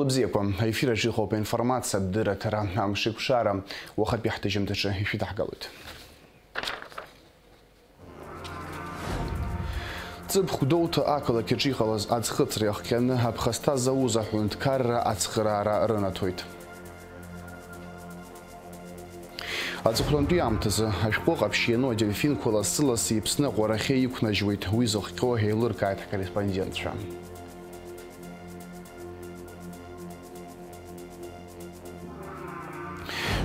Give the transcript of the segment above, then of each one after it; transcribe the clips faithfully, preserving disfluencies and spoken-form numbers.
Бзиақәа, аефир аҿы иҟоуп аинформациатә дырраҭара, амш еиқәшара, уахатәи ҳҭыжьымҭаҿы ишәыдаҳгалоит. Ҵыԥх Гәдоуҭа ақалақь аҿы иҟалаз аӡхыҵра иахҟьаны аԥхасҭа зауз аҳәынҭқарра ацхыраара рынаҭоит. Аҵыхәтәантәи аамҭазы ашәҟәы ҟаԥшь иану адельфинқәа лассы-лассы Иԥсны аҟәарахьы иқәнажьуеит, уи зыхҟьо еилыркааит ҳкорреспондентцәа.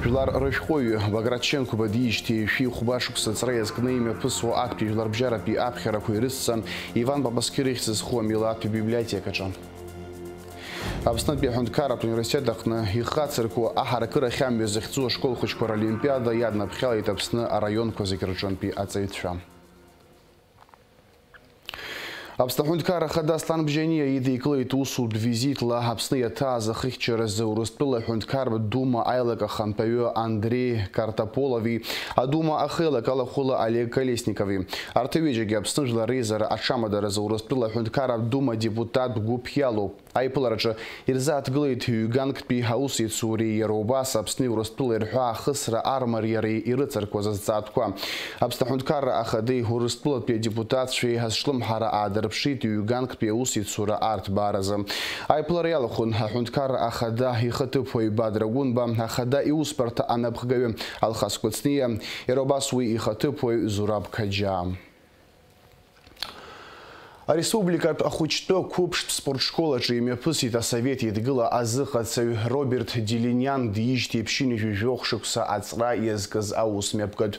Жәлар рышәҟәыҩҩы Баграт Шьынқәба диижьҭеи ҩажәи хәба шықәса аҵра иазкны имҩаԥысуа актәи жәларбжьаратәи аԥхьарақәа ирыцҵан Иван Бабаскьыр ихьӡ зху амилаҭтә библиотекаҿы. Аԥснытәи аҳәынҭқарратә университет аҟны ихы ацыркуа аҳаракырахь амҩа захьӡу ашкол хәыҷқәа ролимпиада иаднаԥхьалеит Аԥсны араионқәа зегь рҿынтәи аҵаҩцәа. Аԥсны аҳәынҭқарра ахада Аслан Бжьаниа идикылеит усутә визитла Аԥсны иаҭааз ахыхьчаразы Урыстәыла аҳәынҭқарратә дума аилак ахантәаҩы Андреи Картополови, адума ахеилак алахәыла Олег Колесникови. Арҭ ҩыџьагьы Аԥсны жәлар реизара аҽамадаразы Урыстәыла аҳәынҭқарратә дума адепутат гәыԥ иалоуп. Аиԥылараҿы ирзааҭгылеит ҩганктәи аусеицуреи иара убас Аԥсни Урыстәылеи рҳәаа ахысра армариареи ирыҵаркуаз азҵаатәқәа. Аԥсны аҳәынҭқарра ахадеи Урыстәылатәи адепутатцәеи азҿлымҳара аадырԥшит ҩганктәи аусеицура арҭбааразы. Аиԥылара иалахәын аҳәынҭқарра ахада ихаҭыԥуаҩ Бадра Гәынба, ахада иусбарҭа анапхгаҩы Алхас Кәыҵниа, иара убас уи ихаҭыԥуаҩ Зураб Қаџьаа. Ареспубликатә ахәыҷтәы қәыԥштә спортшкол аҿы имҩаԥысит Асовет Еидгыла азыҟаҵаҩ Роберт Делиниан диижьҭеи ԥшьынҩажәи жәохә шықәса аҵра иазкыз аус мҩаԥгатә.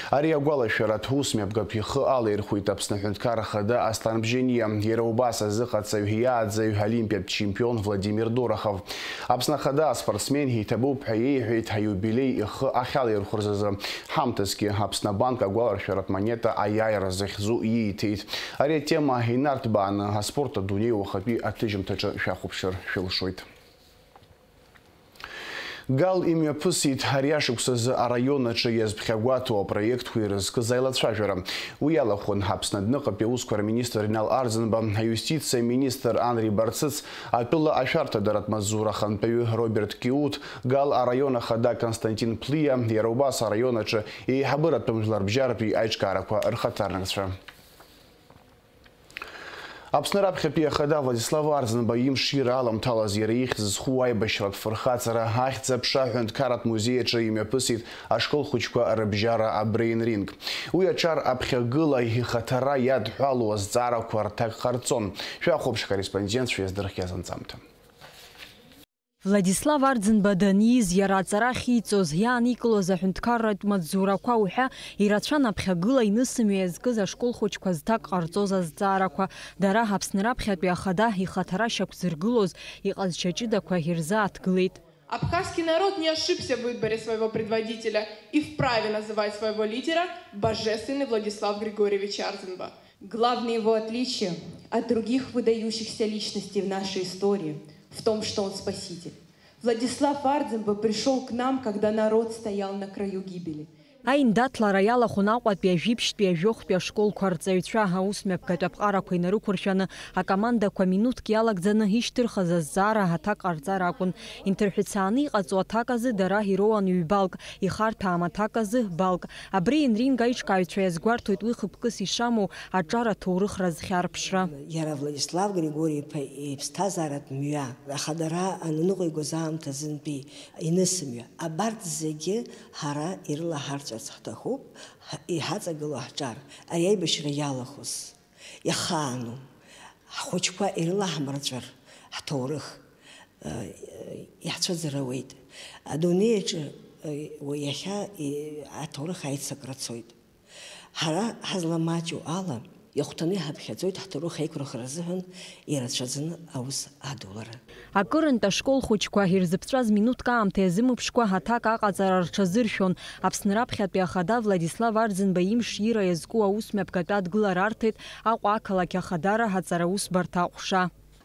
Ари агәалашәаратә ус мҩаԥгатә ихы алаирхәеит Аԥсны аҳәынҭқарра ахада Аслан Бжьаниа, иара убас азыҟаҵаҩ иааӡаҩ олимпиатә чемпион Владимир Дорохов. Аԥсны ахада аспортсмен иҭабуп ҳәа иеиҳәеит аиубилеи ихы ахьалаирхәыз азы. Ҳамҭасгьы Аԥсны абанк агәаларшәаратә монета аиааира захьӡу ииҭеит. Ари атема инарҭбааны аспорт адунеи уахатәи аҭыжьымҭаҿы шәахәаԥшыр шәылшоит. Гал имҩаԥысит ари ашықәсазы араион аҿы иазԥхьагәаҭоу апроектқәа ирызкыз аилацәажәара. Уи иалахәын Аԥсны адәныҟатәи аусқәа рминистр Инал Арӡынба, аиустициа аминистр Анри Барцыц, атәыла ашәарҭадаратә маҵзура ахантәаҩы Роберт Киут, Гал араион ахада Константин Плиа, иара убас араион аҿы еиҳабыратәым жәларбжьаратәи аиҿкаарақәа рхаҭарнакцәа. Аԥсны раԥхьатәи ахада Владислав Арӡынба имшира аламҭалаз иара ихьӡ зху аибашьратә фырхаҵара ахьӡ-аԥша аҳәынҭқарратә музеи аҿы имҩаԥысит ашкол хәыҷқәа рыбжьара Абрейн Ринг. Уи аҿар аԥхьагыла ихаҭара иадҳәалоу азҵаарақәа рҭак ҟарҵон. Шәахәаԥш ҳкорреспондентцәа иаздырхиаз анҵамҭа. Владислав Арӡынба даниз, иара аҵара ахьиҵоз, иааникылоз аҳәынҭқарратә маҵзурақәа уҳәа ирацәан аԥхьагыла инысымҩа иазкыз ашкол хәыҷқәа зҭак ҟарҵоз азҵаарақәа. Дара Аԥсны раԥхьатәи ахада ихаҭара шьақәзыргылоз иҟазшьа ҷыдақәа ирзааҭгылеит. Абхазский народ не ошибся в выборе своего предводителя и вправе называть своего лидера Божественный Владислав Григорьевич Арзенба. Главное его отличие от других выдающихся личностей в нашей истории в том, что он спаситель. Владислав Ардзинба пришёл к нам, когда народ стоял на краю гибели. Аиндаҭлара иалахәын Аҟәатәи, Ажәибжьтәи, Ажәохәтәи ашколқәа рҵаҩцәа, аус мҩаԥгатә аԥҟарақәа инарықәыршәаны, акомандақәа минуҭк иалагӡаны ишьҭырхыз азҵаара аҭак ҟарҵар акәын. Инҭырҳәцааны иҟаҵоу аҭак азы дара ироуан ҩбалк, ихарҭәаам аҭак азы балк. Абри Енринг аиҿкааҩцәа иазгәарҭоит уи хықәкыс ишамоу аҿар аҭоурыхра зхьарԥшра. Иара Владислав Григори-иԥа иԥсҭазааратә мҩа, аха дара аныҟәигоз аамҭазынтәи инысымҩа, абарҭ зегьы ҳара ирылаҳарҵәарц ҳҭахуп, ҳ-, иҳаҵагылоу ҳҿар, ари аибашьра иалахәыз, иахаану, ҳхәыҷқәа ирылаҳмырҵәар ҳҭоурых, э, иаҳцәыӡыр ауеит. Адунеи аҿы, э, уи иахьа, э, аҭоурых аицакра цоит. Ҳара ҳазламаҷу ала, ихәҭаны иҳаԥхьаӡоит ҳҭоурых аиқәырхара азыҳәан ирацәаӡаны аус адулара. Акырынтә ашкол хәыҷқәа ирзыԥҵәаз минуҭк аамҭа иазымԥшкәа аҭак аҟаҵара рҽазыршәон. Аԥсны раԥхьатәи ахада Владислав Ардзинба имш ира иазку аус мҩаԥгатәы адгылара арҭеит Аҟәа ақалақь ахадара аҵараусбарҭа аҟәша.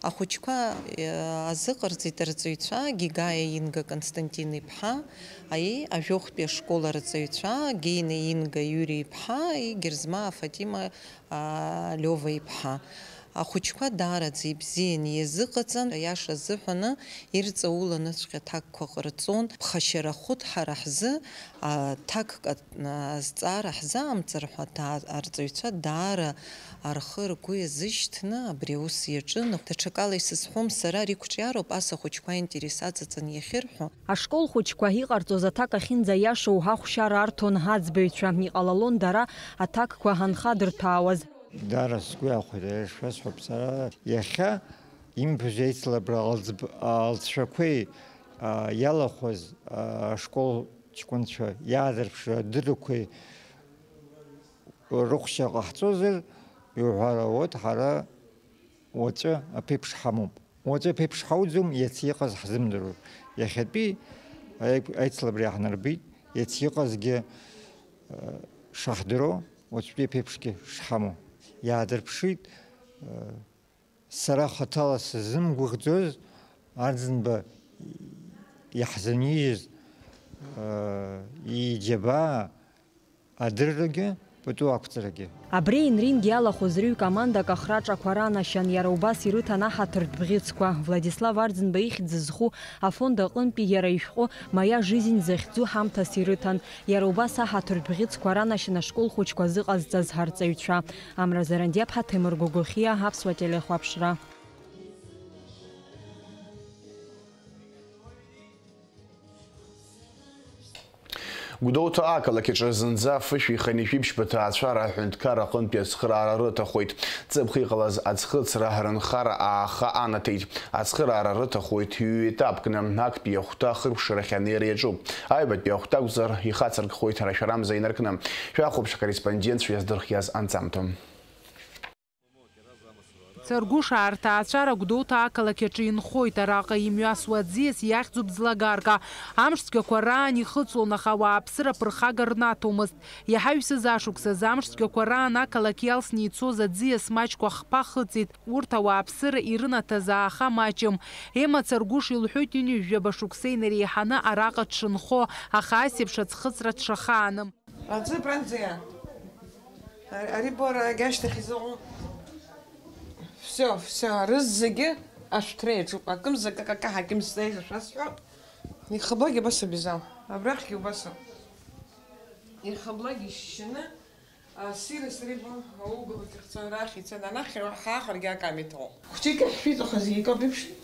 Ахәыҷқәа, э, азыҟарҵеит арҵаҩцәа Гигаиа Инга Константин-иԥҳа, аи, Ажәохәтәи ашкол арҵаҩцәа Геина Инга Иури-иԥҳа, и, Герзмаа Фатима, а, Лиова-иԥҳа. Ахәыҷқәа даараӡа ибзиан иазыҟаҵан, аиаша азыҳәаны, ирҵауланыҵәҟьа аҭакқәа ҟарҵон. Ԥхашьарахоит ҳара ҳзы, аҭакк азҵаара ҳзаамҵар ҳәа, ҭаа-, арҵаҩцәа даара рхы-ргәы иазышьҭны абри аус иаҿын. Даҽакала исызҳәом, сара ари қәҿиароуп, ас ахәыҷқәа аинтерес аҵаҵаны иахьырҳәо. Ашкол хәыҷқәа иҟарҵоз аҭак ахьынӡаиашоу ахәшьара арҭон аӡбаҩцәа, иҟалалон дара аҭакқәа анхадырҭәаауаз. Даара сгәы иахәеит, аиаша шәасҳәап, сара иахьа имԥыжә аицлабра алҵб-, алҵшәақәеи, а, иалахәыз, а, ашкол ҷкәынцәа иаадырԥшра адыррақәеи рыхәшьа ҟаҳҵозар, иуҳәар ауеит, ҳара уаҵәы аԥеиԥш ҳамоуп. Уаҵәы аԥеиԥш ҳауӡом, иацы иҟаз ҳзымдыруа. Иахьатәи аи-, аицлабра иаҳнарбеит, иацы иҟазгьы, э, шаҳдыруа, уаҵәтәи аԥеиԥшгьы шҳамоу. Иаадырԥшит, э, сара хаҭала сзымгәыӷӡоз, Арӡынба иаҳзынижьыз, э, иџьабаа, адыррагьы, пату ақәҵарагьы. Абри аинринг иалахәыз рыҩ командак ахраҿақәа ранашьан, иара убас ирыҭан аҳаҭыртә бӷьыцқәа. Владислав Арӡынба ихьӡ зху афонд аҟынтәи иара ишәҟәы Моя жизнь захьӡу ҳамҭас ирыҭан. Иара убас аҳаҭыртә бӷьыцқәа ранашьан ашкол хәыҷқәа зыҟазҵаз ҳарҵаҩцәа. Амра Зарандиаԥҳа, Ҭемыр Гогохиа, Аԥсуа телехәаԥшра. Гәдоуҭа ақалақь аҿы зынӡа фышәи хынҩажәи ԥшьба ҭаацәара аҳәынҭқар аҟынтәи ацхыраара рыҭахоит. Ҵыԥх иҟалаз аӡхыҵра рынхара ааха анаҭеит. Ацхыраара рыҭахоит ҩ-етапкны, актәи ахәҭа ахыркәшарахь анеира иаҿуп. Аҩбатәи ахәҭа акәзар, ихацыркхоит рашәарамза инаркны. Шәахәаԥш, акорреспондентцәа иаздырхиаз анҵамҭа. Царгәышаа рҭаацәара Гәдоуҭа ақалақь аҿы инхоит, араҟа имҩасуа аӡиас иахьӡуп ӡлагарка. Амш цәгьақәа раан ихыҵлон, аха ауааԥсыра ԥырхага рнаҭомызт. Иаҳа ҩсыз ашықәсазы амш цәгьақәа раан ақалақь иалсны ицоз аӡиас маҷқәа хԥа хыҵит. Урҭ ауааԥсыра ирынаҭаз ааха маҷым. Ема Царгәыш илҳәоит, ҩынҩажәаба шықәса инареиҳаны араҟа дшынхо, аха ас еиԥш аӡхыҵра дшахааным. Аӡы абранӡа иан. Ари, ари бара агьашьҭахь изыҟоу. Всё, всё, арызегьы ашәҭра иаҿуп. Акымза какака ҳаким сзеиӷьашәа сҳәо. Ихаблагьы абас абизал. Абрахьгьы убас ауп. Ихаблагьы ишьшьаны, а, сира срибо, аугылак ихцо арахь ицан, анахь ҳаахыргьы акамеҭ ыҟоуп. Хәҷык иаҳшәит, аха зегьы икабеиԥшит.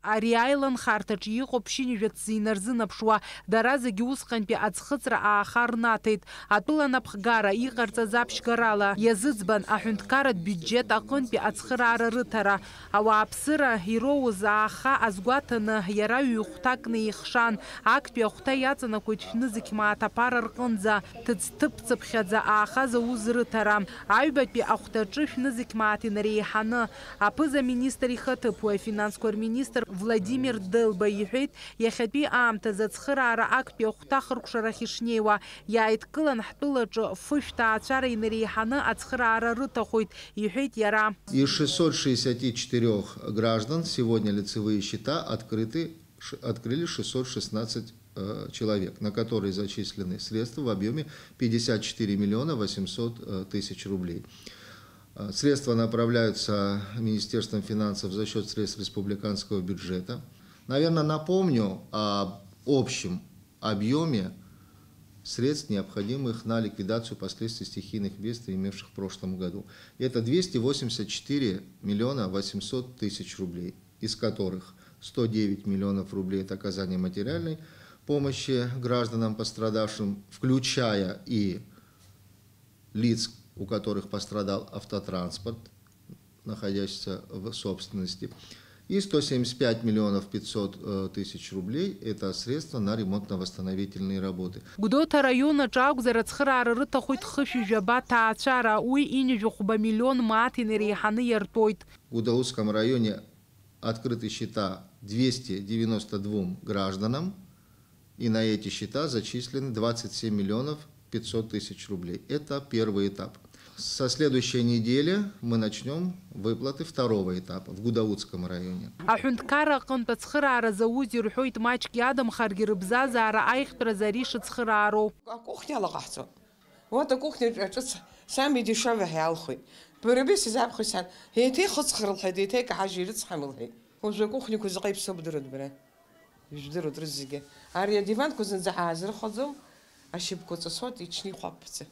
Ари аиланхарҭаҿы иҟоуп ԥшьынҩажәа ҭӡы инарзынаԥшуа, дара зегьы усҟантәи аӡхыҵра ааха рнаҭеит. Атәыла анапхгара иҟарҵаз аԥшьгарала иазыӡбан аҳәынҭқарратә биуџьет аҟынтәи ацхыраара рыҭара. Ауааԥсыра ироуз ааха азгәаҭаны, иара ҩ-хәҭакны ихшан, актәи ахәҭа иаҵанакуеит шәнызқь мааҭ аԥара рҟынӡа. Ҭыӡҭыԥцыԥхьаӡа аахаз аус рыҭара. Аҩбатәи ахәҭаҿы шәнызқь мааҭ инареиҳаны, аԥыза-министр ихаҭыԥуаҩ, афинансқәа рминистр Владимир Делба иҳәеит, иахьатәи аамҭазы ацхыраара актәи ахәҭа ахыркәшарахь ишнеиуа, иааидкылан ҳтәылаҿы фышә ҭаацәара инареиҳаны ацхыраара рыҭахоит, иҳәеит иара. Из шестьсот шестидесяти четырёх граждан сегодня лицевые счета открыты ш-, открыли шестьсот шестнадцать, э, человек, на которые зачислены средства в объёме пятьдесят четыре миллиона восемьсот, э, тысяч рублей. Э, средства направляются Министерством финансов за счёт средств республиканского бюджета. Наверное, напомню об общем объёме средств, необходимых на ликвидацию последствий стихийных бедствий, имевших в прошлом году. Это двести восемьдесят четыре миллиона восемьсот тысяч рублей, из которых сто девять миллионов рублей — это оказание материальной помощи гражданам пострадавшим, включая и лиц, у которых пострадал автотранспорт, находящийся в собственности, и сто семьдесят пять миллионов пятьсот, э, тысяч рублей — это средства на ремонтно-восстановительные работы. Гәдоуҭа араион аҿы акәзар, ацхыраара рыҭахоит хышәи жәаба ҭаацәара, уи ҩынҩажәи хәба миллион мааҭ инареиҳаны иартәоит. В Гудаутском районе открыты счета двести девяносто двум гражданам, и на эти счета зачислены двадцать семь миллионов пятьсот тысяч рублей. Это первый этап. Со следующей недели мы начнём выплаты второго этапа в Гудаутском районе. Аҳәынҭқарра аҟынтә ацхыраара зауз ирҳәоит, маҷк иадамхаргьы рыбзазара аиӷьтәразы ари шыцхыраароу. Акухниала ҟаҳҵо. Вот акухниаҿы ҿыц самый дешевый ҳәа иалхәеит. Бара бес изаабхәа сан, еиҭа ихыҵхыр лҳәеит, еиҭа икаҳажьы ирыцҳам лҳәеит. Уажәы акухниақәа заҟа иԥсоу бдыруеит бара. Ижәдыруеит рызегьы. Ари адиванқәа зынӡа ҳаазырхәаӡом, ашьапқәа ҵысуеит, иҽны ихәаԥԥӡа.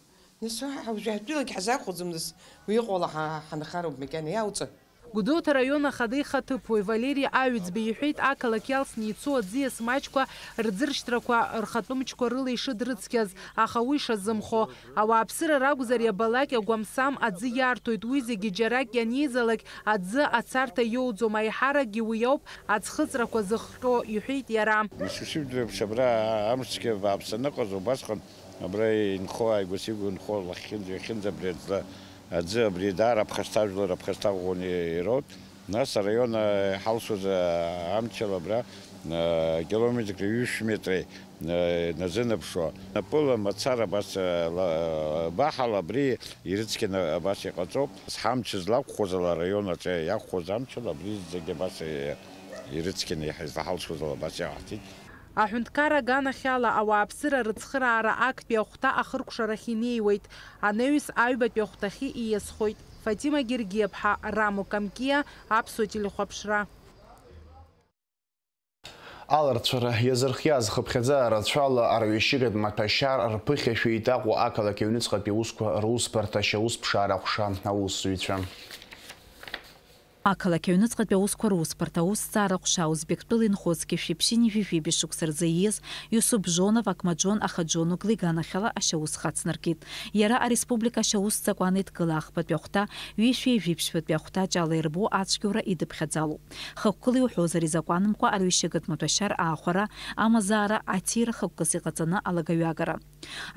Нас уаҳа уажәы ҳтәылак ҳазақәхәаӡом, нас уи иҟоула ҳа-, ҳанхароуп макьана, иауҵа. Гәдоуҭа араион ахада ихаҭыԥуаҩ Валери Аҩӡба иҳәеит, ақалақь иалсны ицо аӡиас маҷқәа рӡыршьҭрақәа рхатәы мчқәа рыла ишыдрыцқьаз, аха уи ишазымхо. Ауааԥсыра ракәзар иабалак агәамсам аӡы иарҭоит, уи зегьы џьарак ианеизалак аӡы ацарҭа иоуӡом, аиҳаракгьы уи ауп аӡхыҵрақәа зыхҟьо, иҳәеит иара. Нас усыжәдыруеиԥш абра амшцәгьа бааԥс аныҟаз убасҟан абра инхо, ааигәа-сигәа инхо лахьхьынӡа-ҩахьынӡа абри аӡла, аӡы абри даара аԥхасҭа жәлар аԥхасҭа ӷәӷәаны ироут. Нас араион, э, иҳалсуаз, э, амчала абра, э, километр ҩышә метри, э, назынаԥшуа. Напыла мацара абас, э, ла-, баҳала абри ирыцқьаны абас иҟаҵоуп. Ҳамч злақәхоз ала араион аҿы иақәхоз амчала абри зегьы абас, э, ирыцқьаны иаҳ-, излаҳалсуаз ала абас иаҳҭеит. Аҳәынҭқарра аганахьала ауааԥсыра рыцхыраара актәи ахәҭа ахыркәшарахь инеиуеит. Анаҩс аҩбатәи ахәҭахьы ииасхоит. Фатима Гергиаԥҳа, Рамо Камкиа, Аԥсуа телехәаԥшра. Аларцәара иазырхиаз хыԥхьаӡа рацәала арҩашьыгатә маҭәашьар рԥыхьашәеит Аҟәа ақалақь аҩныҵҟатәи аусқәа русбарҭа ашьаусԥшаара аҟәша аусзуҩцәа. Ақалақь аҩныҵҟатәи аусқәа русбарҭа аусҭҵаара аҟәша Узбектәыла инхозгьы шәиԥшьынҩажәи жәибжь шықәса рзы ииз Иусуп Бжонов, Акмаџон Ахаџон угла иганахьала ашьаус хацнаркит. Иара ареспублика ашьаус закәан еидкыла ахԥатәи ахәҭа, ҩышәи жәиԥшьбатәи ахәҭаҷ ала ирбо ацәгьоура идыԥхьаӡалоуп. Хықәкыла иуҳәозар, изакәанымкәа арҩашьыгатә маҭәашьар аахәара, амазаара, аҭира хықәкыс иҟаҵаны алагаҩагара.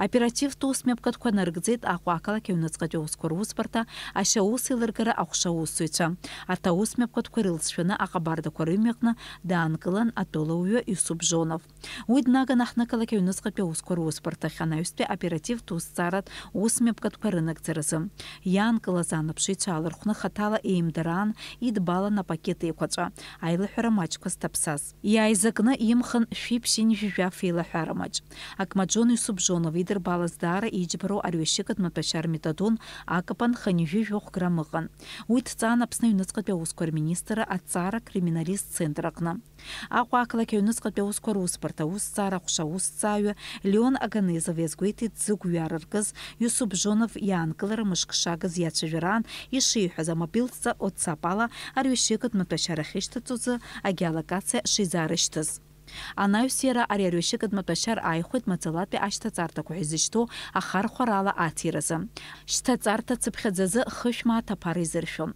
Оперативтә усмҩаԥгатәқәа нарыгӡеит Аҟәа ақалақь аҩныҵҟатәи аусқәа русбарҭа ашьаус еилыргара аҟәша аусзуҩцәа. Арҭ аусмҩаԥгатәқәа ирылҵшәаны аҟабардақәа рымҩаҟны даанкылан атәылауаҩы Иусуп Бжонов. Уи днаганы ҳнықалақь аҩныҵҟатәи аусқәа русбарҭахь анаҩстәи оперативтә усҭҵааратә усмҩаԥгатәқәа рынагӡаразы иаанкылаз анаԥшыҩцәа аалырхәны хаҭала еимдараан идбалан апакет еиқәаҵәа, аилаҳәара маҷқәа зҭаԥсаз. Иааизакны имхын шәиԥшьынҩажәи жәаф еилаҳәара маҷ. Акмаџон Иусуп Бжонов идырбалаз даара иџьбароу арҩашьыгатә маҭәашьар метадон акапан хынҩажәи жәохә грамм ыҟан. Уи дҵаан Аԥсны аҩныҵҟатәи аусқәа рминистрра аҭҵаара криминалист центр аҟны. Аҟәа ақалақь аҩныҵҟатәи аусқәа русбарҭа аусҭҵаара аҟәша аусҭҵааҩы Леон Аганезов иазгәеиҭеит, зыгәҩара ркыз Иусуп Бжонов иаанкылара мышк шагыз иацәажәараан ишиҳәаз, амобилтә ҵа WhatsApp ала арҩашьыгатә маҭәашьар ахьышьҭаҵо азы агеолокациа шизаарышьҭыз. Анаҩс иара ари арҩашьыгатә маҭәашьар ааихәеит маӡалатәи ашьҭаҵарҭақәа ҳәа изышьҭоу ахархәарала аҭиразы. Шьҭаҵарҭа цыԥхьаӡазы хышә мааҭ аԥара изыршәон.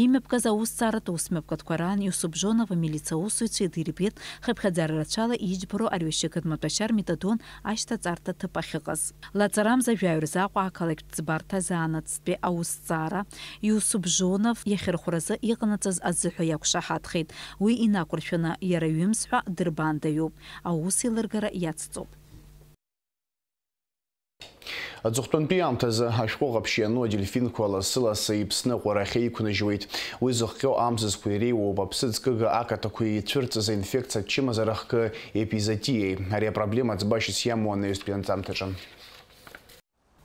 Имҩаԥгаз аусҭҵааратә усмҩаԥгатәқәа раан Иусуп Бжонов амилициа аусзуҩцәа идирбеит хыԥхьаӡара рацәала иџьбароу арҩашьыгатә маҭәашьар метадон ашьҭаҵарҭа ҭыԥ ахьыҟаз. Лаҵарамза жәаҩа рзы Аҟәа ақалақьтә ӡбарҭа заанаҵтәи аусҭҵаара Иусуп Бжонов иахьырхәразы иҟанаҵаз азыҳәа иақәшаҳаҭхеит. Уи инақәыршәаны иара ҩымз ҳәа дырбаандаҩуп, аус еилыргара иацҵоуп. Аҵыхәтәантәи аамҭазы ашәҟәы ҟаԥшь иану адельфинқәа лассы-лассы Иԥсны аҟәара ахь еиқәныжьуеит. Уи зыхҟьо амзызқәа иреиуоуп аԥсыӡ кыга акаҭақәа еицәырҵыз аинфекциа ачымазара ахкы, эпизотиеи. Ари апроблема ӡбашьас иамоу анаҩстәи анҵамҭаҿы.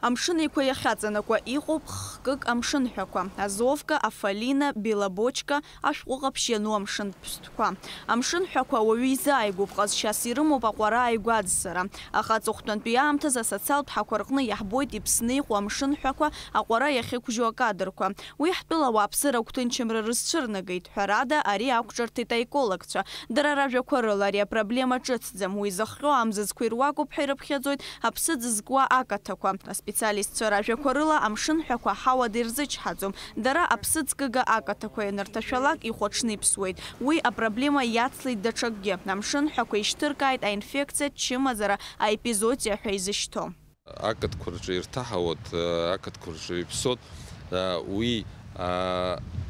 Амшын Еиқәа иахьаҵанакуа иҟоуп хкык амшынҳәақәа, Азовка, Афалина, Белобочка, ашәҟәы ҟаԥшь иану амшын ԥстәқәа. Амшынҳәақәа ауаҩы изааигәоуп, ҟазшьас ирымоуп аҟәара ааигәаӡсара. Аха аҵыхәтәантәи аамҭазы асоциалтә ҳақәа рҟны иаҳбоит Иԥсны иҟоу амшынҳәақәа аҟәара иахьықәжьу акадрқәа. Уи ҳтәыла ауааԥсыра агәҭынчымра рызцәырнагеит. Ҳәарада, ари ақәҿырҭит аекологцәа. Дара ражәақәа рыла, ари апроблема ҿыцӡам. Уи зыхҟьо амзызқәа ируакуп ҳәа ирыԥхьаӡоит аԥсыӡ зкуа акаҭақәа. Аспециалистцәа ражәақәа рыла, амшынҳәақәа аҳауада ирзычҳаӡом. Дара аԥсыӡ кыга акаҭақәа ианырҭашәалак ихәаҽны иԥсуеит. Уи апроблема иацлеит даҽакгьы. Амшынҳәақәа ишьҭыркааит аинфекциа, ачымазара, аепизотиа ҳәа изышьҭоу. Ақыдқәа рҿы ирҭаҳауеит, ақыдқәа рҿы иԥсоит, уи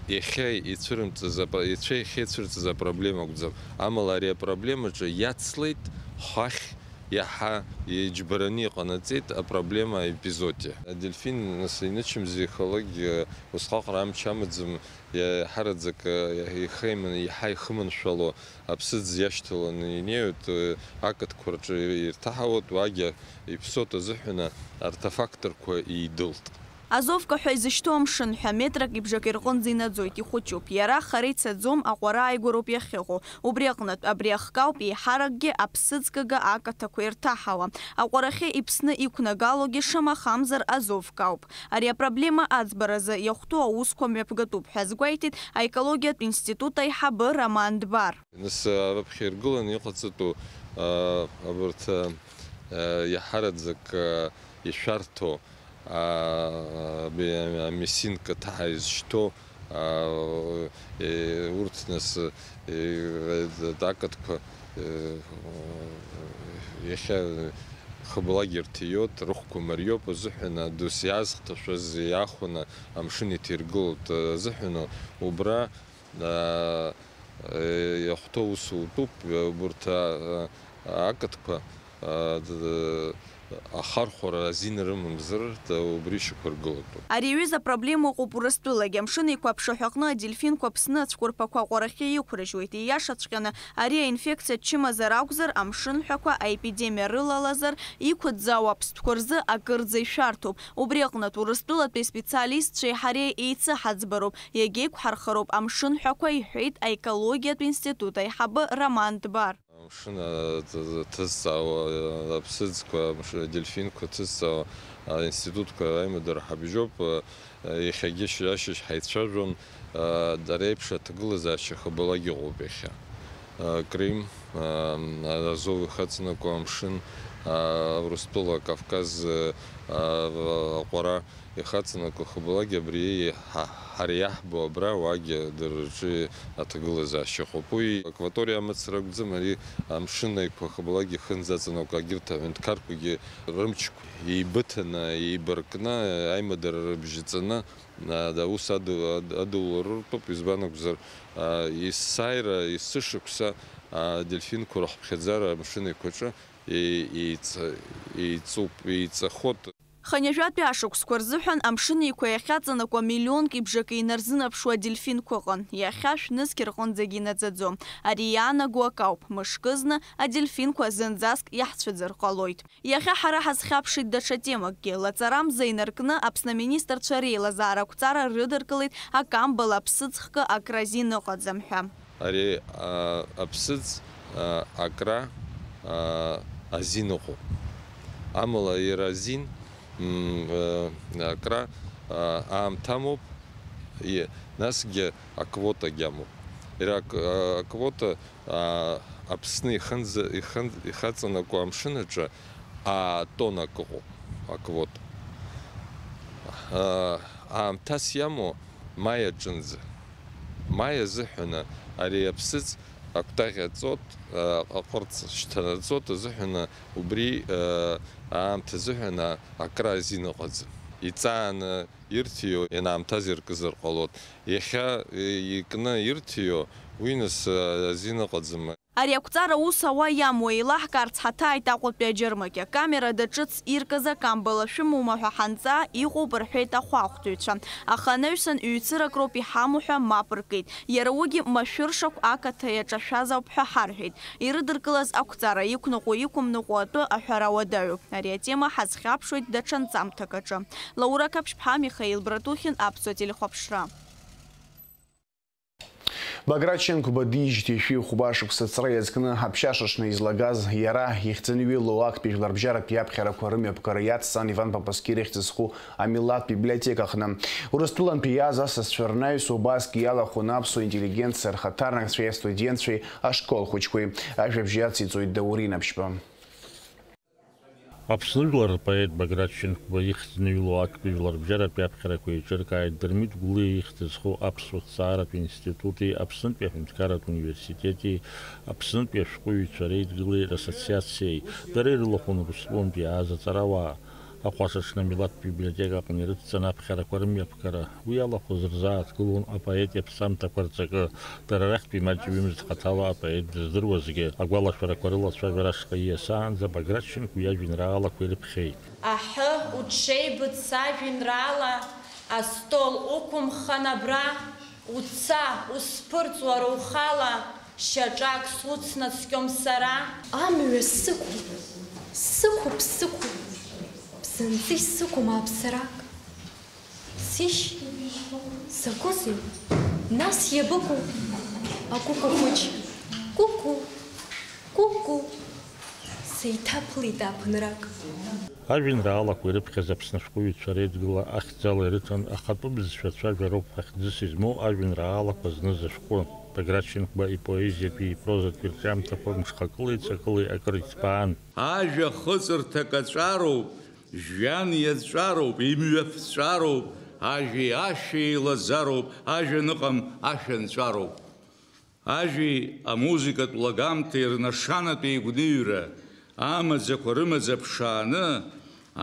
иахьа ицәырымҵыз апро-, ицәа-, иахьа ицәырҵыз апроблема акәӡам. Амала ари апроблемаҿы иацлеит хәахь иаҳа иџьбараны иҟанаҵеит апроблема аепизотиа. Адельфин, нас, инычымзи ихалакгьы, усҟаҟара амч амаӡам, иаҳараӡак, иахеиман-, иаҳа ихыманшәало аԥсыӡ иашьҭаланы инеиуеит, ақыдқәа рҿы ирҭаҳауеит, уагьы иԥсоит азыҳәан арҭ афакторқәа еидылт. Азовка ҳәа изышьҭоу амшын ҳәа метрак ибжак ирҟынӡа инаӡоит, ихәыҷуп. Иара хара ицаӡом, аҟәара ааигәароуп иахьыҟоу. Убри аҟнытә, абри ахкы ауп еиҳаракгьы аԥсыӡкага акаҭақәа ирҭаҳауа. Аҟәарахьы иԥсны иқәнагалогьы шамахамзар азовка ауп. Ари апроблема аӡбаразы иахәҭоу аусқәа мҩаԥгатәуп ҳәа азгәеиҭеит аекологиатә институт аиҳабы Роман Дбар. Нас, а, раԥхьа иргыланы иҟаҵатәу, а, абарҭ, а, а, иаҳараӡак, а, ишәарҭоу, а, а, бе-, амесинка ҭаҳа изышьҭоу, а, е, урҭ нас, е, акатқәа, е, иахьа хыблагьы рҭиоит, рыхәқәа мариоуп азыҳәан, адус иаазхҭашәаз иаахәаны амшын иҭиргылоит азыҳәан, убра, а, е, иахәҭоу усутәуп, убарҭ, а, а, акатқәа, а, д-, ахархәара азин рымамзар, д-, убри шьақәыргылатәуп. Ари аҩыза апроблема ыҟоуп Урыстәылагьы. Амшын Еиқәа аԥшаҳәаҟны адельфинқәа Аԥсны ацәқәырԥақәа аҟәарахьы иқәрыжьуеит. Ииашаҵәҟьаны, ари аинфекциа дчымазар акәзар, амшынҳәақәа аепидемиа рылалазар, иқәыӡӡауа аԥстәқәа рзы акырӡа ишәарҭоуп. Убри аҟнытә, Урыстәылатәи специалистцәеи ҳареи еицыҳаӡбароуп, иагьеиқәҳархароуп амшынҳәақәа, иҳәеит аекологиатә институт аиҳабы Роман Дбар. Амшын, а, ҭ-, ҭызҵаауа, а, аԥсыӡқәа, амш-, адельфинқәа ҭызҵаауа, а, институтқәа аимадара ҳабжьоуп, а, а, иахьагьы ашьыжь ҳаицәажәон, а, ари еиԥш аҭагылазаашьа хыбалак ыҟоуп иахьа. А, Крым, а, Азов ихаҵанакуа амшын, а, Урыстәыла, Кавказ, а, а, аҟәара, ихаҵанакуа хыбалак абри ҳа-, ҳара иаҳбо абра уагьы дара рҿы аҭагылазаашьа ыҟоуп. Уи акваториа амацара акәӡам, ари Амшын Еиқәа хыбалак ихынӡаҵанакуа егьырҭ аҳәынҭқарқәагьы рымчқәа еибыҭаны, еибаркны аимадара рыбжьаҵаны, а, аус аду-, ад-, адуларыртәуп, избан акәзар, а, есааира, есышықәса, а, адельфинқәа рыхыԥхьаӡара Амшын Еиқәаҿы е-, еиҵа-, еиҵуп, еиҵахот. Хынҩажәатәи ашықәсқәа рзыҳәан Амшын Еиқәа иахьаҵанакуа миллионк ибжак инарзынаԥшуа адельфинқәа ыҟан. Иахьа шәнызқь рҟынӡагьы инаӡаӡом. Ари иаанаго акы ауп, мышкызны адельфинқәа зынӡаск иаҳцәыӡыр ҟалоит. Иахьа ҳара ҳазхьаԥшит даҽа темакгьы. Лаҵарамза инаркны Аԥсны аминистрцәа реилазаара ақәҵара рыдыркылеит акамбала аԥсыӡ хкы акра азин ыҟаӡам ҳәа. Ари, а, аԥсыӡ, а, акра, а, азин ыҟоуп. Амала иара азин, м, а, акра, а, аамҭа амоуп, и-, насгьы аквотагьы амоуп. Иара ак-, а, аквота, а, Аԥсны ихынӡа-, ихын-, ихаҵанакуа амшын аҿы атоннак ыҟоуп аквота. А, аамҭас иамоу маи аҿынӡа. Маи азыҳәаны ари аԥсыӡ акәтаӷь аҵот, а, аҟырц шьҭанаҵот азыҳәаны убри, а, аамҭа азыҳәаны акра азин ыҟаӡам. Иҵааны ирҭиуа ианаамҭаз иркызар ҟалоит. Иахьа, е, икны ирҭиуа уи нас, а, азин ыҟаӡам. Ари ақәҵара аус ауа иамоу еилаҳкаарц ҳаҭааит Аҟәатәи аџьармыкьа. Камерада ҿыц иркыз акамбала шәымоума ҳәа ҳанҵа, иҟоуп рҳәеит ахәаахәҭыҩцәа. Аха анаҩсан ҩ-цырак роуп иҳамоу ҳәа мап ркит. Иара уигьы машәыршақә ақаҭа иаҿашәаз ауп ҳәа ҳарҳәеит. Ирыдыркылаз ақәҵара иқәныҟәо иқәымныҟәо атәы аҳәара уадаҩуп. Ари атема ҳазхьаԥшуеит даҽа нҵамҭак аҿы. Лаура Қаԥшьԥҳа, Михаил Братухин, Аԥсуа телехәаԥшра. Баграт Шьынқәба диижьҭеи шәи хәба шықәса ҵра иазкны аԥшьашаҽны излагаз, иара ихьӡаны иҩылоу актәи жәларбжьаратә иаԥхьарақәа рымҩаԥгара иацҵан Иван Папаскир ихьӡ зху амилаҭтә библиотекаҟны. Урыстәылантәи иааз асасцәа рнаҩс убасгьы иалахәын аԥсуа интеллигенциа рхаҭарнакцәеи астудентцәеи ашкол хәыҷқәеи. Ажәабжь иациҵоит Даур Инаԥшьба. Аԥсны жәлар рпоет Баграт Шьынқәба ихьӡны иҩлоу актәи жәларбжьаратә иаԥхьарақәа еиҿыркааит Дырмит Гәлиа ихьӡ зху аԥсуа ҭҵааратә институти Аԥснытәи аҳәынҭқарратә университети Аԥснытәи ашәҟәыҩҩцәа реидгылеи рассоциациеи. Дара ирылахәын Урыстәылантәи иааз аҵарауаа. Ахәашаҽны амилаҭтә библиотека аҟны ирыдҵан аԥхьарақәа рымҩаԥгара. Уи алахәыз рзааҭгылон апоет иаԥсамҭақәа рҵакы. Дара рахьтә имаҷҩымызт хаҭала апоет дыздыруазгьы, агәалашәарақәа рылацәажәара ашҟа ииасаанӡа Баграт Шьынқәба иажәеинраалақәа ирыԥхьеит. Аҳы, уҽеибыҭ сажәеинраала, астол уқәымхан абра, уца, усԥырҵуа ухала, шьаҿак суцнаскьом сара. Амҩа сықәуп, сықәуп, сықәуп, бзанҵы исықәым ааԥсарак. Ишь, закәызеи? Нас иабыкәу? Акәыкәу хәыҷ. Кәыкәу, кәыкәу. Сеиҭаԥылеит ааԥынрак. Ажәеинраалақәа ирыԥхьаз Аԥсны ашәҟәыҩҩцәа реидгыла ахьӡала ирыҭан ахатәы бызшәа цәажәароуп ахьӡыс измоу ажәеинраалақәа зныз ашәҟәы. Баграт Шьынқәба ипоезиатәи ипрозатәи рҿиамҭақәа мшхакылеи ҵакылеи акыр иҭбаан. Ажәа хыҵырҭак аҵәароуп, жәҩан иаҵәароуп, имҩаԥҵәароуп, ажәеи ашәеи еилаӡароуп, ажәа аныҟам, ашәа нҵәароуп. Ажәеи амузыкатә лагамҭеи рнашанатә еигәныҩра, амаӡақәа рымаӡа ԥшааны,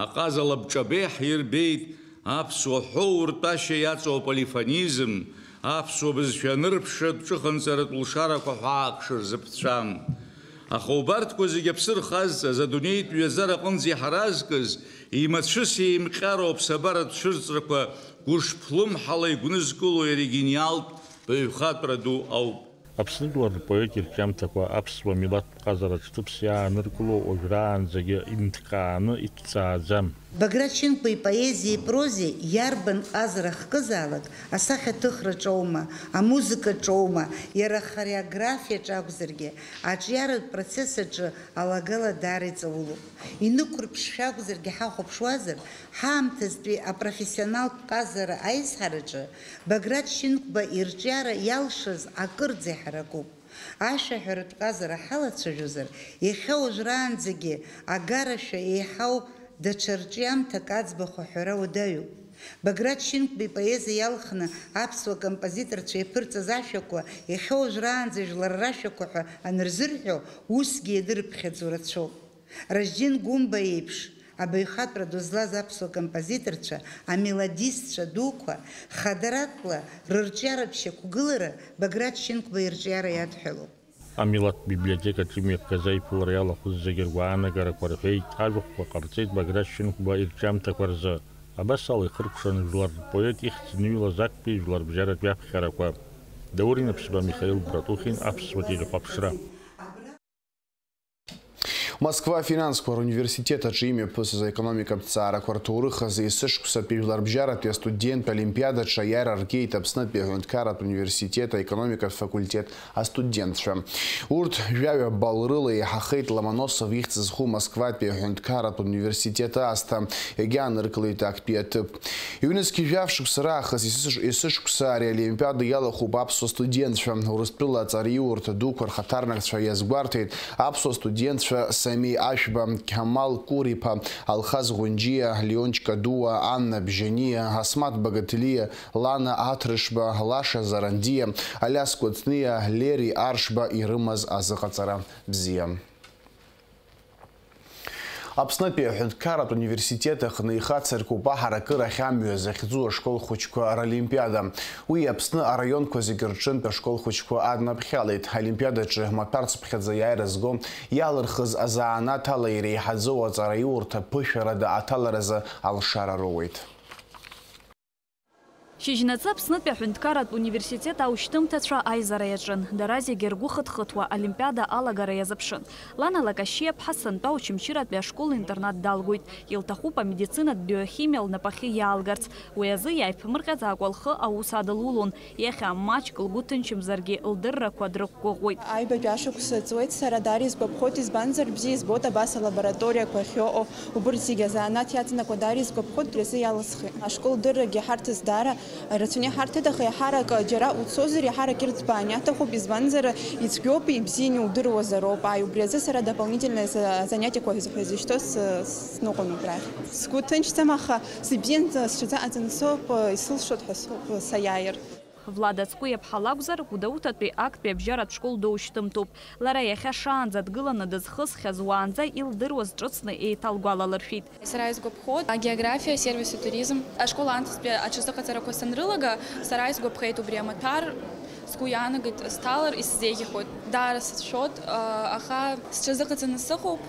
аҟаза лабҿабеи ҳирбеит, аԥсуа ҳәоу ртәашьа иаҵоу аполифонизм, аԥсуа бызшәа анырԥшратә ҿыханҵаратә лшарақәа ҳәаак шырзыԥҵәам. Аха убарҭқәа зегьы аԥсы рхазҵаз, адунеитә ҩаӡара аҟынӡа иҳаразкыз, имацәыс еимҟьароу аԥсабаратә цәырҵрақәа гәышԥлымҳала игәнызкыло иара игениалтә баҩхатәра ду ауп. Аԥсны жәлар рпоет ирҿиамҭақәа аԥсуа милаҭтә ҟазараҿ ҭыԥс иааныркыло уажәраанӡагьы инҭкааны иҭҵааӡам. Баграт Шьынқәба ипоезиеи ипрозеи иарбан ҟазара хкызаалак, асахьаҭыхраҿоума, амузыкаҿоума, иара ахореографиаҿы акәзаргьы, аҿиаратә процесс аҿы алагала даара иҵаулоуп. Инықәырԥшшәа акәзаргьы ҳахәаԥшуазар, ҳаамҭазтәи апрофессионалтә ҟазара аизҳараҿы Баграт Шьынқәба ирҿиара иалшаз акырӡа иҳаракуп. Ашәаҳәаратә ҟазара ҳалацәажәозар, иахьа уажәраанӡагьы агарашәа еиҳау даҽа рҿиамҭак аӡбахә аҳәара уадаҩуп. Баграт Шьынқәба ипоезиа иалхны аԥсуа композиторцәа иаԥырҵаз ашәақәа иахьа уажәраанӡа жәлар рашәақәа ҳәа анырзырҳәо, усгьы иадырԥхьаӡо рацәоуп. Раждин Гәымба иеиԥш, абаҩхатәра ду злаз аԥсуа композиторцәа, амелодистцәа дуқәа, хадаратәла рырҿиаратә шьақәгылара Баграт Шьынқәба ирҿиара иадҳәалоуп. Амилаҭтә библиотекаҿы имҩаԥгаз аиԥылара иалахәыз зегьы ргәаанагарақәа рҳәеит, ажәахәқәа ҟарҵеит Баграт Шьынқәба ирҿиамҭақәа рзы. Абас ала ихыркәшан жәлар рпоет ихьӡ зныҩлаз актәи жәларбжьаратә иаԥхьарақәа. Даур Инаԥшьба, Михаил Братухин, Аԥсуа телехәаԥшра. Москва афинансқәа руниверситет аҿы имҩаԥысыз аекономикатә ҭҵаарақәа рҭоурых азы есышықәсатәи жәларбжьаратәи астуденттә олимпиадаҿы аиааира ргеит Аԥснытәи аҳәынҭқарратә университет аекономикатә факультет астудентцәа. Урҭ жәаҩа балл рыла еиҳахеит Ломоносов ихьӡ зху Москватәи аҳәынҭқарратә университет аасҭа, иагьааныркылеит актәи аҭыԥ. Ҩнызқьи жәаф шықәса раахыс есыш-, есышықәса ари аолимпиада иалахәуп аԥсуа студентцәа. Урыстәыла аҵараиурҭа дуқәа рхаҭарнакцәа иазгәарҭеит аԥсуа студентцәа Самиа Ашәба, Қьамал Кур-иԥа, Алхас Ӷәынџьиа, Леон Ҷкадуа, Анна Бжьаниа, Асмаҭ Багаҭелиа, Лана Аҭрышба, Лаша Зарандиа, Алиас Кәыҵниа, Лери Аршба ирымаз азыҟаҵара бзиа. Аԥснытәи аҳәынҭқарратә университет аҟны ихацыркуп аҳаракыра ахьамҩа захьӡу ашкол хәыҷқәа ролимпиада. Уи Аԥсны араионқәа зегьы рҿынтә ашкол хәыҷқәа аднаԥхьалеит. Аолимпиадаҿы маҭәарцыԥхьаӡа иааира зго, иалырхыз азанааҭ ала иреиҳаӡоу аҵараиурҭа ԥышәарада аҭаларазы алшара роуеит. Шьыжьнаҵы Аԥснытәи аҳәынҭқарратә университет аушьҭымҭацәа аизара иаҿын. Дара зегьы ргәы хыҭ-хыҭуа олимпиада алагара иазыԥшын. Лана Лакашьиаԥҳа Сынтәа Очамчыратәи ашкол-интернат далгоит. Илҭахуп амедицинатә биохимиа лнапахьы иаалгарц. Уи азы иааиԥмырҟьаӡакәа лхы аус адылулон. Иахьа маҷк лгәы ҭынчымзаргьы, лдыррақәа дрықәгәыӷуеит. Аҩбатәи ашықәс ҵуеит, сара даара исгәаԥхоит, избанзар, бзиа избоит абас алабораториақәа ахьыҟоу, убырҭ зегьы азанааҭ иаҵанакуа даара исгәаԥхоит, убри азы иалысхит. Ашкол дыррагьы ҳарҭ азы даара рацәаны иҳарҭеит, аха еиҳарак џьара уцозар, еиҳарак ирӡбааны иаҭахуп, избанзар, ицәгьоуп, ибзианы иудыруазароуп. Ааи, убри азы сара дополнительное за-, занятиақәа ҳәа изышьҭоу с-, сныҟәон убрахь. Сгәы ҭынчӡам, аха сыбзиан, сҽазыҟаҵаны соуп, исылшоит ҳәа соуп саиааир. Влад Ацкәиаԥҳа лакәзар, Гәдоуҭатәи актәи абжьаратә школ ду шьҭымҭуп. Лара иахьа шаанӡа дгыланы дызхысхьаз уаанӡа илдыруаз ҿыцны еиҭалгәалалыршәеит. Сара исгәаԥхоит агеографиа, асервис, атуризм. Ашкол аамҭазтәи аҽазыҟаҵарақәа санрылага, сара исгәаԥхеит убри амаҭәар, сгәы иаанагеит сҭалар исзеиӷьхоит. Даара сацәшәоит, аха сҽазыҟаҵаны сыҟоуп.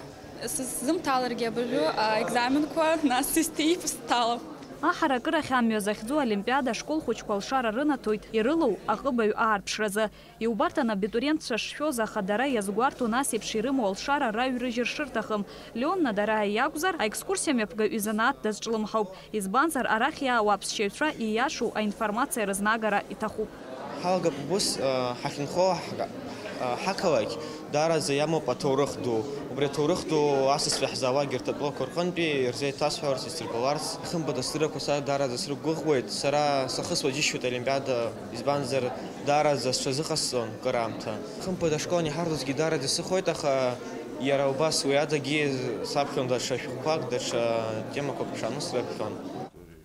Сзымҭаларгьы абыржәы аекзаменқәа, нас сисҭеип, сҭалап. Аҳаракырахь амҩа захьӡу олимпиада ашкол хәыҷқәа алшара рынаҭоит ирылоу аҟыбаҩ аарԥшразы. Иубарҭан абитуриентцәа шшәоз, аха дара иазгәарҭо, нас еиԥш ирымоу алшара раҩрыжьыр шырҭахым. Леон Надараиа иакәзар, аекскурсиа мҩаԥгаҩ изанааҭ дазҿлымҳауп, избанзар, арахь иаауа аԥсшьаҩцәа ииашоу аинформациа рызнагара иҭахуп. Ҳалагап ус, ҳахьынхо ҳа-, ҳақалақь даараӡа иамоуп аҭоурых ду. Убри аҭоурых ду асасцәа иаҳзаауа егьырҭ атәылақәа рҟынтәи ирзеиҭасҳәарц, исырбаларц, хымԥада сдыррақәа са даараӡа срықәгәыӷуеит. Сара сахысуа џьысшьоит олимпиада, избанзар, даараӡа сҽазыҟасҵон кыр аамҭа. Хымԥада ашкол аниҳарҭозгьы даараӡа исыхоит, аха иара убас уи адагьы саԥхьон даҽа шәҟәқәак, даҽа темақәак ԥшааны срыԥхьон.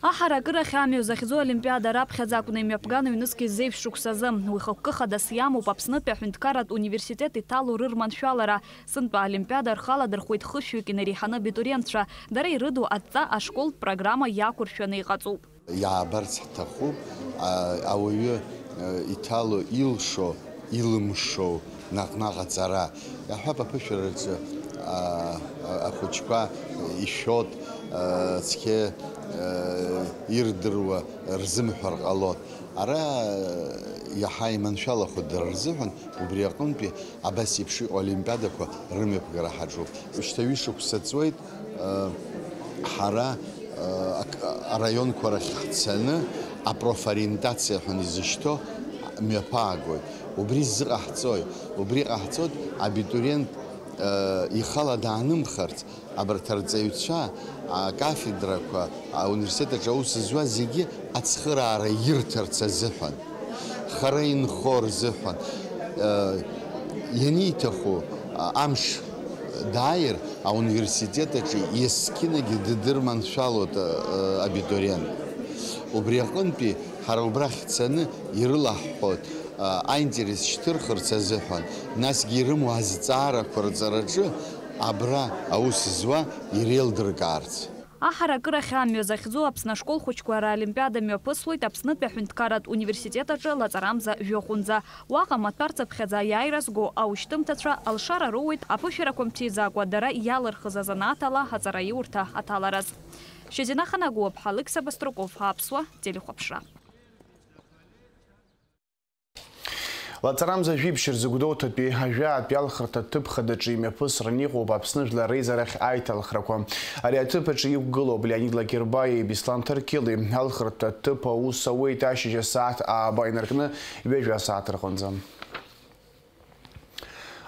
Аҳаракырахь амҩа захьӡу олимпиада раԥхьаӡа акәны имҩаԥган ҩнызқь зеижә шықәсазы. Уи хықәкы хадас иамоуп Аԥснытәи аҳәынҭқарратә университет иҭало рырманшәалара. Сынтәа аолимпиада рхаладырхәуеит хышәҩык инареиҳаны абитуриентцәа. Дара ирыду адҵа ашколтә программа иақәыршәаны иҟаҵоуп. Иаабарц ҳҭахуп, а, ауаҩы, э, иҭало илшо, илымшоу наҟ-наҟ аҵара. Иаҳҳәап, аԥышәараҿы, а, а, ахәыҷқәа ишәоит, а, цқьа, а, ирдыруа рзымҳәар ҟалоит. Ара, а, иаҳа иманшәалахоит дара рзыҳәан, убри аҟынтәи абас еиԥш иҟоу олимпиадақәа рымҩаԥгара ҳаҿуп. Шьҭа ҩышықәса ҵуеит, а, ҳара, а, ак-, араионқәа рахь ҳцаны, апрофориентациа ҳәа изышьҭоу мҩаԥаагоит. Убри ззыҟаҳҵои? Убри ҟаҳҵоит абитуриент, э, ихала даанымхарц, абарҭ арҵаҩцәа, акафедрақәа, ауниверситет аҿы аус зуа зегьы ацхыраара ирҭарц азыҳәан. Хара инхо рзыҳәан, э, ианиҭаху, а, амш дааир, ауниверситет аҿы есқьынагьы ддырманшәалоит, э, абитуриент. Убри аҟынтәи ҳара убрахь ҳцаны ирылаҳҳәоит, а, аинтерес шьҭырхырц азыҳәан, насгьы ирымоу азҵаарақәа рҵараҿы абра аус зуа иреилдыркаарц. Аҳаракырахь амҩа захьӡу Аԥсны ашкол хәыҷқәа раолимпиада мҩаԥыслоит Аԥснытәи аҳәынҭқарратә университет аҿы лаҵарамза жәохәынӡа. Уаҟа амаҭәарцыԥхьаӡа аиааира зго аушьҭымҭацәа алшара роуеит аԥышәарақәа мчиӡакәа дара иалырхыз азанааҭ ала аҵараиурҭа аҭалараз. Шьазина Ханагәыуаԥҳа, Алықьса Баструков, Аԥсуа телехәаԥшра. Лаҵарамза жәибжь рзы Гәдоуҭатәи ажәаатәи алхырҭа ҭыԥ хадаҿы имҩаԥысран иҟоуп Аԥсны Жәлар Реизарахь аиҭалхрақәа. Ари аҭыԥ аҿы иқәгылоуп Леонид Лакербаиеи Беслан Ҭаркьылеи. Алхырҭа ҭыԥ аус ауеит ашьыжь асааҭ ааба инаркны ҩажәа асааҭ рҟынӡа.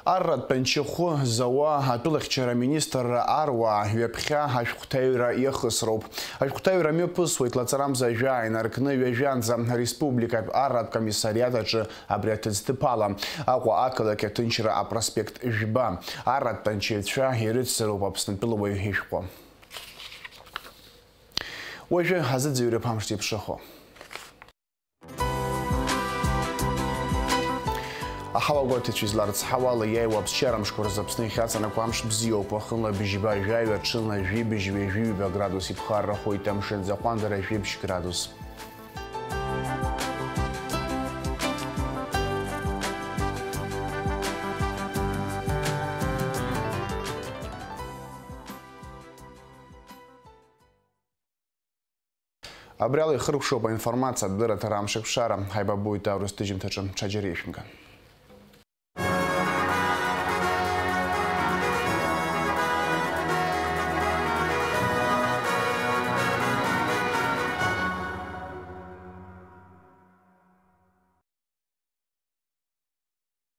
Арратә тәанчахәы зауа атәылахьчара аминистрра аруаа ҩаԥхьа ашәҟәҭаҩра иахысроуп. Ашәҟәҭаҩра мҩаԥысуеит лаҵарамза жәаа инаркны ҩажәанӡа ареспубликатә арратә комиссариат аҿы абри аҭыӡҭыԥ ала, Аҟәа ақалақь аҭынчра апроспект жәба. Арратә тәанчаҩцәа ирыцзароуп Аԥснытәыла уаҩ ишәҟәы. Уажәы ҳазыӡырҩып амш зеиԥшрахо. Аҳауагәаҭаҩцәа изларыцҳауа ала, иааиуа аԥсшьара мшқәа рзы Аԥсны иахьаҵанакуа амш бзиоуп. Уахынла быжьба жәаҩа, ҽынла жәибжь ҩажәи ҩба градус иԥхаррахоит, амш аӡахәандара жәибжь градус. Абри ала ихыркәшоуп аинформациатә дырраҭара Амшеиқәшара. Ҳаибабоит аурыс ҭыжьымҭаҿы. Ҽаџьара ишәымган.